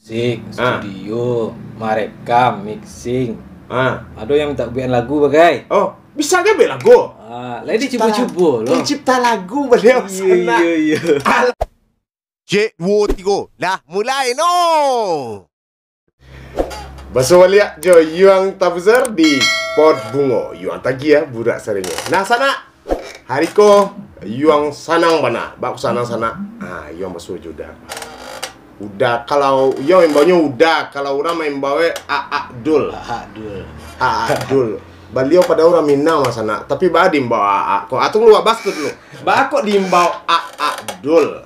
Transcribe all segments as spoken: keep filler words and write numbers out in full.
Musik, ah, studio, marekam, mixing. Ah. Ado yang minta buekan lagu bagai. Oh, bisa ge buek lagu? Ah, lai dicubo-cubo lo. Pencipta lagu baliau. Iyo, sanak. Iyo, iyo. Al- Cek, duo, tigo. Lah, mulai no. Baso baliak jo Yuang Tabuzer di Pod Bungo. Yuang tagiah burak sarinyo. Nah, sanak. Hari ko, Yuang sanang bana. Bak sanang, sanak. Ah, Yuang basuo jo Uda. Uda, kalau Yuang maimbau nyo Uda, kalau urang maimbau e Aak Dul. Aak Dul. Aak Dul. Baliau pado urang Minang mah, sanak. Tapi baa diimbau Aak ko? Atau luak bas tu dulu. Baa kok diimbau Aak Dul?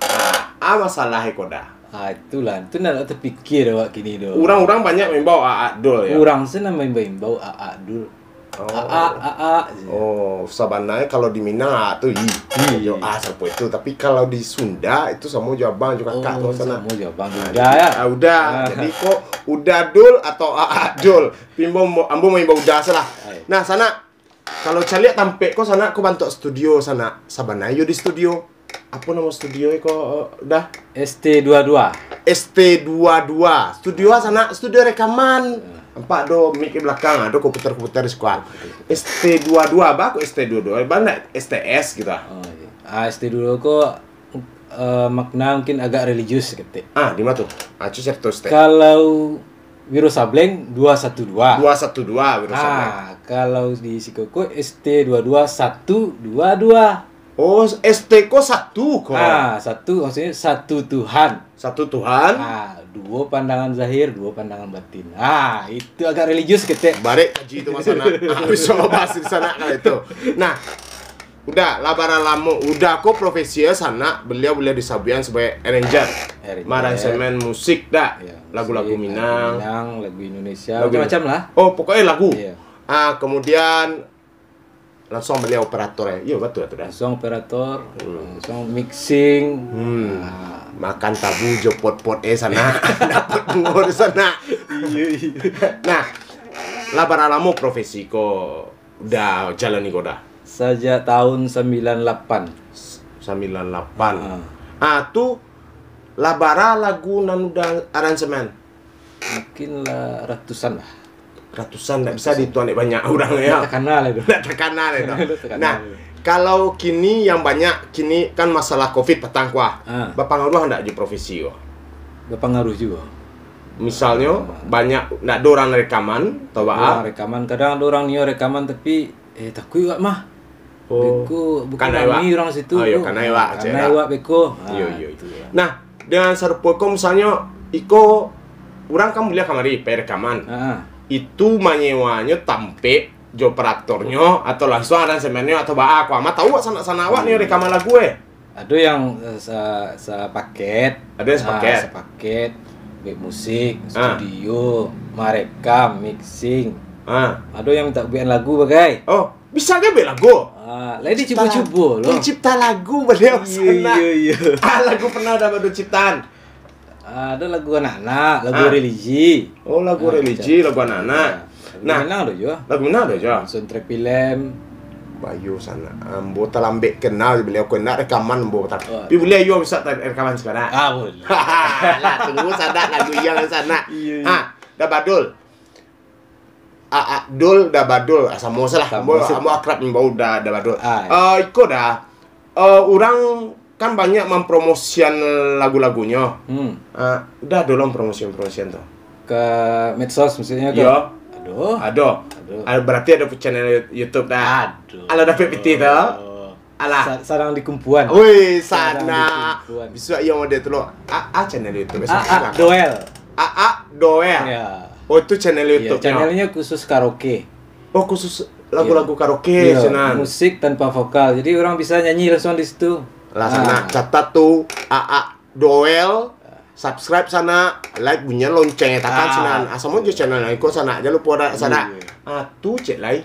Ah, a masalah e ko Da. Ah, itulah. Itu ndak tapikia awak kini tu. Urang-urang banyak maimbau Aak Dul, yo. Urang se nan maimbau-imbau Aak Dul. Oh. Aak, aak, je. Oh, sabananyo kalau di Minang, aak tu i. I. Yo, a sarupo itu. Tapi kalau di Sunda, itu samo jo abang, jo kakak tu, oh, sanak. Samo jo abang, ah, Uda, jadi, yo? Ah, Uda. Ah. Jadi, kok Uda Dul atau Aak Dul? Ambo, ambo maimbau Uda se lah. Ai. Nah, sanak, kalau caliak tampek ko, sanak, ko bantuak studio, sanak. Sabananyo di studio. Apo namo studio ko, Da? S T dua dua. S T dua dua. Studio a, sanak, studio rekaman. Hmm. Nampak ado mic di balakang, ado komputer-komputer di siko. S T dua dua, baa kok S T dua dua? Baa ndak S T S gitu ah? Oh, iyo. Ah, S T dua dua ko, eh, makna mungkin agak religius ketek. Ah, di ma tu? Ah, cu carito saketek. Kalau Wiro Sableng dua satu dua. Dua satu dua Wiro Sableng. Ah, kalau di siko ko S T dua dua satu dua dua. Oh, S T ko satu ko. Ah, satu, maksudnyo satu Tuhan. Satu Tuhan. Ah, duo pandangan zahir, duo pandangan batin. Ah, itu agak religius ketek. Barek kaji tu, mah, sanak. Ah, bisa bahas di sanak kalau itu. Nah, Uda, lah bara lamo Uda ko profesi e, sanak, baliau buliah disabuikan sabagai arranger. Arranger. Maaransemen musik, Da? Iyo, lagu-lagu musik, Minang. Lagu Minang, lagu Indonesia, lagu macam-macam lah. Oh, pokoknyo lagu. Iyo. Ah, kemudian Langsuang baliau operator, eh. Iyo, batua tu, Da. Langsuang operator, hmm, langsuang mixing. Hmm. Ah. Makan tabu jo pot-pot, eh, sanak. Dapek bungo di sanak. Iyo, iyo. Nah, lah bara lamo profesi ko Uda jalani ko, Da? Sajak tahun sambilan lapan. S-, sambilan lapan. Ah. Ah, tu lah bara lagu nan Uda aransemen? Mungkin lah ratusan lah. Ratusan, ndak bisa diituang, dek banyak urang, yo. Ndak takana lah itu. Ndak takana lah itu. Ndak takana lah itu. Nah, kalau kini yang banyak, kini kan masalah covid patang ko ah. Ah. Bapangaruah ndak jo profesi ko? Bapangaruah juo. Misalnyo, ah, banyak, ndak ado urang rekaman, atau baa? Ndak ado urang rekaman, kadang ado urang nio rekaman, tapi Eh, takuik wak mah. Oh. Beko, bukan kanai wak. Rami urang situ. Oh, iyo, tu. Kanai wak, ah, cek kanai lah. Wak beko. Iyo, ah, iyo, iyo. Itu yo. Nah, dengan sarupo ko, misalnyo, iko urang kan buliah kamari, pai rekaman. Ah. Itu manyewanyo tampek jo operatornyo, atau langsuang aransemennyo, atau baa, ko mah tau wak sanak-sanak wak nio rekaman lagu, eh. Ado yang, eh, sa-, sapaket. Ado yang sapaket. Ah, sapaket. Buek musik, ah, studio, marekam, mixing. Ah. Ado yang minta buekan lagu bagai. Oh, bisa ge buek lagu? Ah, lai dicubo-cubo lo. Pencipta lagu baliau sanak. Iyo, iyo, iyo. Ah, lagu pernah Uda ciptaan? Ado lagu anak-anak, lagu, ah, religi. Oh, lagu, ah, religi, lagu anak-anak. Nah, lagu Minang ado juo. Lagu Minang ado juo. Soundtrack filem. Bayo sanak. Ambo talambek kenal baliau ko, indak rekaman ambo patang. Oh. Tapi buliah juo bisa ta-, rekaman sakarang. Ah, buliah. Lah, tunggu sanak lagu Yuang sanak. Iyo, iyo. Ha, Da Badul. Aak Dul, Da Badul. Ah, samo se lah. Samo se. Ambo, ambo akrab maimbau Da, Da Badul. Ah, iyo. Eh, iko Da. Eh, urang kan banyak mampromosian lagu-lagunyo. Hmm. Ah, Uda ado lo promosian-promosian tu? Ka medsos maksudnyo ka? Iyo. Ado. Ado. Ado. Ah, berarti ado channel YouTube Da. Ado. Alah, dapek pitih tu. Alah. Sa-, sadang dikumpuan. Woi, sadang sanak. Dikumpuan. Bisuak iyo model tu lo. A, a channel YouTube. Aak Doel. Aak Doel. Iyo. Oh, itu channel, iyo, YouTube-nyo. Channelnyo khusus karaoke. Oh, khusus lagu-lagu karaoke, iyo, sinan. Musik tanpa vokal. Jadi, urang bisa nyanyi langsuang di situ. Lah, sanak, catat tu, Aak Doel, subscribe sanak, like, bunyian lonceng, tekan sinan. Ah, samo jo channel nan iko sanak, jan lupo Da, sanak. Iyo, iyo. Ah, tu cek lai.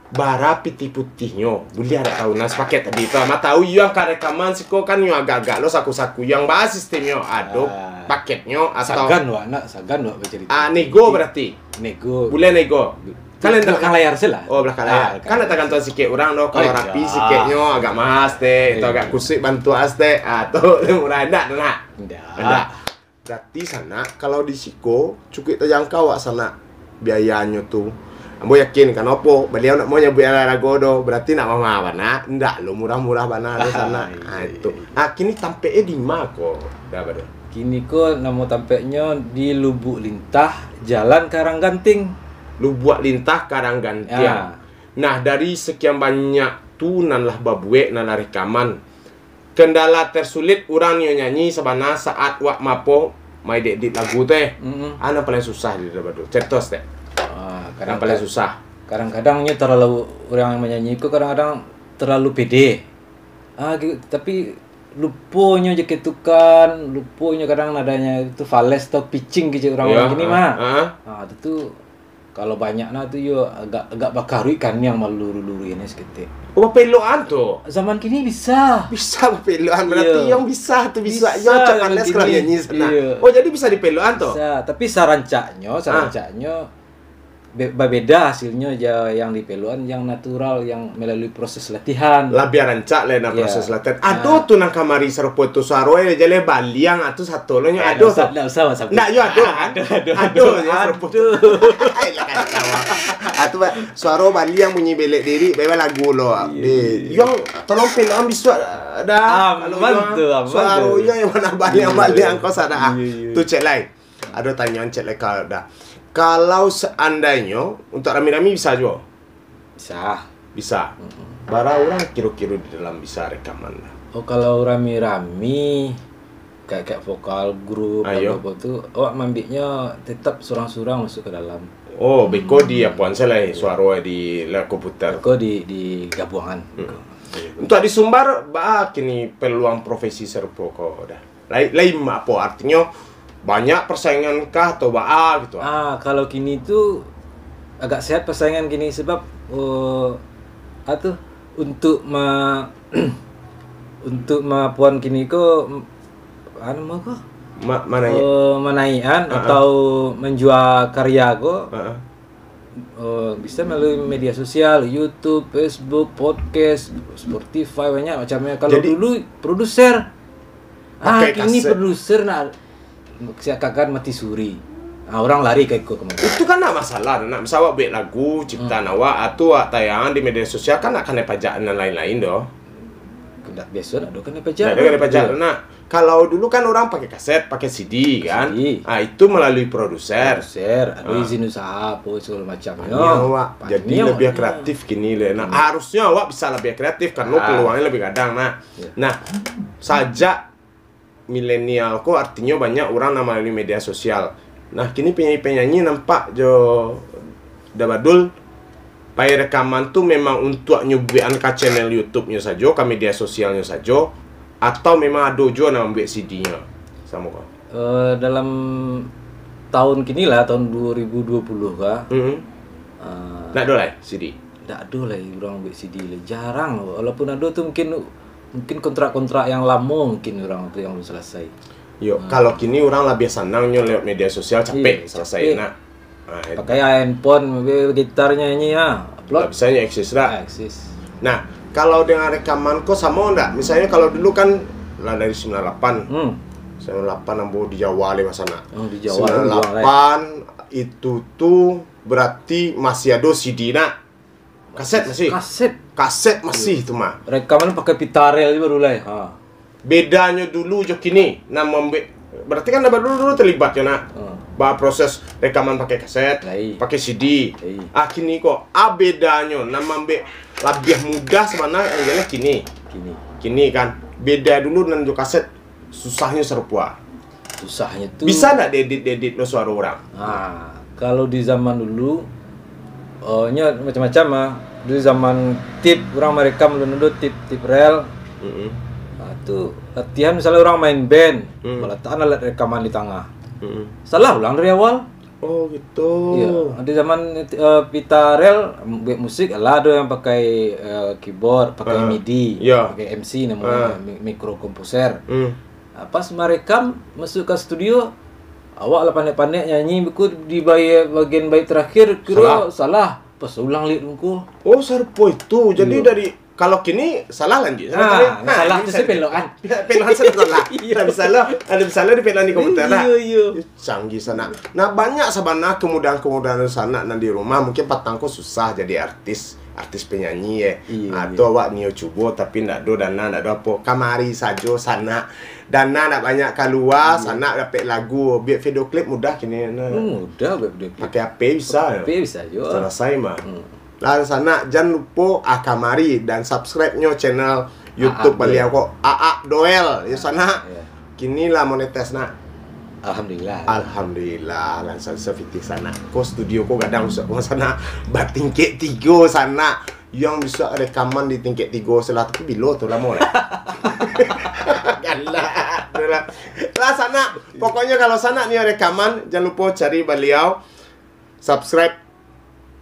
Bara pitih putihnyo, buliah dak tau, nan sapaket tadi tu. Mah tau Yuang ka rekaman siko kan, Yuang agak-agak lo saku-saku. Yuang baa sistemnyo, ado paketnyo atau sagan wak nak, sagan wak bacarito. Ah, nego berarti? Nego. Buliah nego. Kan lain balakang layar se lah. Oh, balakang layar. Ah, kan dak tagantuang sikek urang doh. Kalau rapi sikeknyo, agak mahal stek, atau agak kusik bantuak stek, ah, tu murah, ndak, ndak. Ndak. Ndak. Berarti sanak, kalau di siko, cukuik tajangkau awak sanak biayanyo tu. Ambo yakin, kanapo? Baliau ndak mau nyabuik arago doh, berarti ndak mahal bana, ndak lo murah-murah bana doh sanak. Ah, itu. Ah, kini tampeknyo di ma ko, Da Badul? Kini ko namo tampeknyo di Lubuak Lintah, Jalan Karang Ganting. Lubuak Lintah, Karang Gantiang. Ya. Nah, dari sekian banyak tu nan lah babuek, nan lah rekaman, kendala tersulit urang nio nyanyi sabana saat wak mapo maedit-edit lagu tu, eh. Mm-mm. Ah, nan paling susah di Da Badul? Carito saketek. Ah, nan paling susah. Kadang-kadang nyo terlalu, urang yang manyanyi ko kadang-kadang terlalu pede. Ah, gi-, tapi luponyo je ketukan, luponyo kadang nadanya tu fales atau pitching kecek urang-urang kini mah. Ah, tu, tu kalau banyak nah tu yo agak, agak bakaruik kaniang maluru-luru ini saketek. Oh, bapelokan tu? Zaman kini bisa. Bisa bapelokan, berarti yang bisa tu bisa. Yo, cak zaman panas kalau kini nyanyi sana. Iyo. Oh, jadi bisa dipelokan tu? Bisa, tapi sarancaknyo, sarancaknyo be-, babeda hasilnyo ja yang dipelokan, yang natural, yang melalui proses latihan. Labiah rancak lah nak proses latihan. Ado tu nan kamari sarupo tu, suaro e jaleh baliang, ah, tu sato lo nyo ado tu. Ndak usah, ndak usah. Ndak, yo ado kan? Ado, ado, ado, ado, yo, sarupo tu. Alah, kacau. Ah, tu, Pak, suaro baliang bunyi belek diri, beba lagu lo. Iyo, iyo. Yang tolong pelokan bisuak, Da. Aman tu, aman tu. Suaro yang mana baliang-baliang ko sanak. Iyo, iyo. Tu cek lai. Ado tanyoan cek lai ka Da. Kalau seandainyo untuk rami-rami bisa juo? Bisa. Bisa. Mm-mm. Bara urang kiro-kiro di dalam bisa rekaman? Oh, kalau rami-rami, kayak, kayak vokal grup, apo-apo tu, awak mambiknyo tetap surang-surang masuk ke dalam. Oh, beko di apoan se lai, suaro di la komputer. Beko di, di gabuangan. Mm-mm. Untuk di Sumbar, baa kini peluang profesi sarupo ko, Da? Lai, lai apo artinyo, banyak persaingan kah atau baa gitu? Ah, kalau kini tu agak sehat persaingan kini sebab, oh, ah tu, untuk ma-, untuk maapoan kini ko, m-, anu ma ko? Ma-, manaiak. Oh, manaiakan atau manjua karya ko. Heeh. Eh, bisa melalui media sosial, YouTube, Facebook, podcast, Spotify, banyak macamnya. Kalau dulu produser, ah, kini produser nak siakakan mati suri. Ah, orang lari ka iko kamari. Itu kan ndak masalah, nak misal awak buek lagu, ciptaan awak, atau awak tayangan di media sosial, kan ndak kanai pajak dan lain-lain doh. Ndak biaso, ndak ado kanai pajak. Ndak ado kanai pajak, nak. Kalau dulu kan orang pakai kaset, pakai C D kan. C D. Ah, itu melalui produser. Produser, ado izin usaha apo segala macamnyo. Jadi lebih kreatif kini le. Nah, harusnyo awak bisa lebih kreatif karena peluangnyo lebih gadang, nah. Nah, sajak milenial ko artinyo banyak urang nan melalui media sosial. Nah, kini penyanyi-penyanyi nampak jo Da Badul, pai rekaman tu memang untuak nyo buekan ka channel YouTube-nyo sajo, ka media sosialnyo sajo, atau memang ado juo nan mambuek C D-nyo? Samo ko. Eh, dalam tahun kini lah, tahun dua ribu dua puluh ka. Mm-mm. Eh, ndak ado lai C D? Ndak ado lai urang buek C D lai. Jarang. Walaupun ado tu mungkin, mungkin kontrak-kontrak yang lamo mungkin urang tu yang belum selesai. Yo, kalau kini urang labiah sanang nyo lewat media sosial, capek selesai nak. Pakai handphone, gitarnyo ini, ah, upload. Ndak bisa nyo eksis dah. Ah, eksis. Nah, kalau dengan rekaman ko samo ndak? Misalnyo kalau dulu kan lah dari sembilan lapan. Hmm. Sembilan lapan ambo di Jawa le masa nak. Oh, di Jawa dulu, sembilan lapan itu tu berarti masih ado C D nak. Kaset masih. Kaset. Kaset masih tu mah. Rekaman pakai pita rel je baru lai. Ha. Bedanyo dulu jo kini, nan mambuek, berarti kan Da Badul dulu terlibat jo nak. Hmm. Ba proses rekaman pakai kaset, pakai C D. Ah, kini ko, ah, bedanyo, nan mambuek labiah mudah sabananyo ialah kini. Kini. Kini kan, beda dulu nan jo kaset, susahnyo sarupo. Susahnyo tu. Bisa ndak diedit-edit lo suaro urang? Ha, kalau di zaman dulu, oh, nyo macam-macam ah. Di zaman tip, urang merekam dulu, dulu tip, tip rel. Mm-mm. Ha, tu latihan misalnya urang main band, hmm, malatakan alat rekaman di tangah. Mm-mm. Salah ulang dari awal. Oh, gitu. Iya, di zaman, eh, pita rel, buek musik, lah ado yang pakai, eh, keyboard, pakai, ah, MIDI, iya, pakai M C namanya, ah, mi-, micro composer. Hmm. Ah, pas marekam, masuk ka studio, awak lah panek-panek nyanyi, beko di bai-, bagian bait terakhir, kiro salah, salah. Pas ulang lirik dulu ko. Oh, sarupo itu. Jadi, iya, dari Kalau kini salah lanjuik. Ah, salah tu sapelokan. Pelokan salah. Iyo. Ada salah, ada salah di pelokan di komputer lah. Iyo, iyo. Canggih sanak. Nah, banyak sabana kemudahan-kemudahan sanak nan di rumah. Mungkin patang ko susah jadi artis, artis penyanyi ya. Iyo, Ah, iyo. Tu awak nio cubo tapi ndak ado dana, ndak ado apo. Kamari sajo sanak. Dana ndak banyak kalua, sanak dapek lagu, buek video klip mudah kini. Nah. Hmm, mudah buek video klip. Pakai H P bisa. H P bisa jo. Salasai mah. Lah sanak, jan lupo ah kamari dan subscribe nyo channel YouTube Aak baliau ko, Aak Doel, yo sanak. Iya. Kini lah monetes nak. Alhamdulillah. Alhamdulillah, lansan safitih sanak. Ko studio ko gadang usah ko sanak. Batingkek tigo sanak. Yang bisa rekaman di tingkek tigo selah, tapi bilo tu lamo lah. Galak tu lah. Lah sanak, pokoknya kalau sanak ni rekaman, jangan lupa cari baliau, subscribe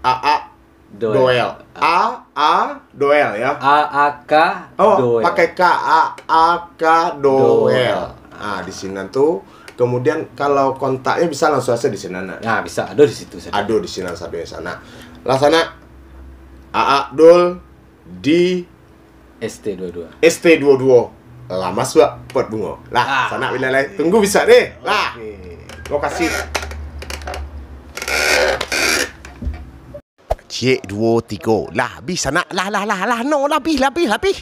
Aak Doel. Doel. A A Doel ya. A A K Oh, Doel. Pakai K, A A K Doel. Doel. Ah, di sinan tu. Kemudian kalau kontaknya bisa langsung aja di sinan nak. Nah, bisa ada di situ saja. Ado di sinan sado ya sanak. Lah sanak. Aak Dol di S T dua dua. S T dua dua. Lah masuak pot bungo. Lah, Ah. Sanak bila lai. Tunggu bisa deh. Lah. Oke. Lokasi. Cek duo tigo. Lah, habis sanak. Lah, lah, lah, lah. No, lah, habis, lah, habis, lah, habis.